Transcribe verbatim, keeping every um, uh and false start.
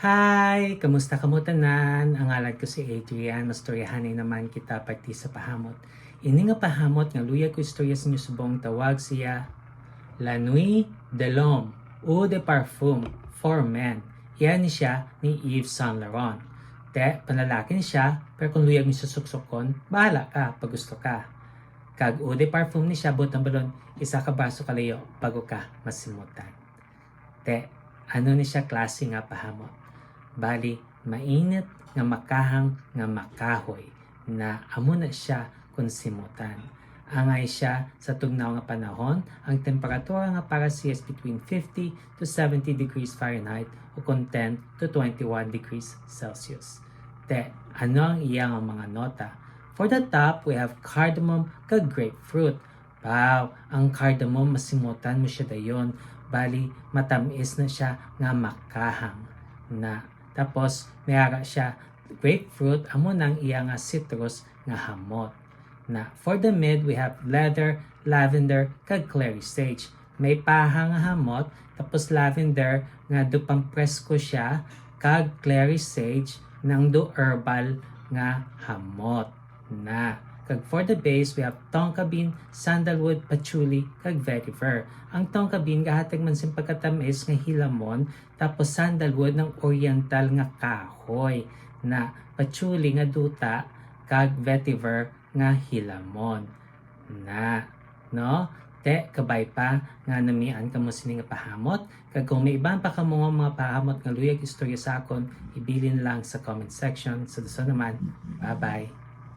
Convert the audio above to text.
Hi! Kamusta kamo tanan? Ang ngalan ko si Adrian. Mastoryahanay naman kita parte sa pahamot. Ini nga pahamot nga luyag ko istorya sa inyo subong tawag siya La Nuit de l'Homme, Eau de Parfum for Men. Iya ni siya ni Yves Saint Laurent. Te, panlalaki ni siya, pero kung luyag mo siya suksukon, bahala ka pag gusto ka. Kag Eau de Parfum ni siya, buot ang balon, isa ka braso kalayo bago ka masimutan. Te, ano ni siya klase nga pahamot? Bali, mainit nga makahang nga makahoy na amo na siya kung simutan. Angay siya sa tugnaw nga panahon, ang temperatura nga para siya is between fifty to seventy degrees Fahrenheit o kon ten to twenty-one degrees Celsius. Te, ano ang iya nga mga nota? For the top, we have cardamom kag grapefruit. Wow, ang cardamom masimutan mo siya dayon, bali matamis na siya nga makahang na. Tapos may ara siya grapefruit, amo nang iya nga citrus nga hamot na. For the mid, we have leather, lavender, kag clary sage. May paha nga hamot, tapos lavender nga do pampresko siya, kag clary sage nang do herbal nga hamot na. Kag for the base, we have tonka bean, sandalwood, patchouli, kag vetiver. Ang tonka bean gahatag man sing pagkatamis nga hilamon, tapos sandalwood nang oriental nga kahoy na, patchouli nga duta, kag vetiver nga hilamon na. No? Te, kabay pa nga namian kamo sini nga pahamot. Kag kung may iban pa kamo nga mga pahamot nga luyag istorya sa akon, ibilin lang sa comment section. Sa dason naman, bye-bye.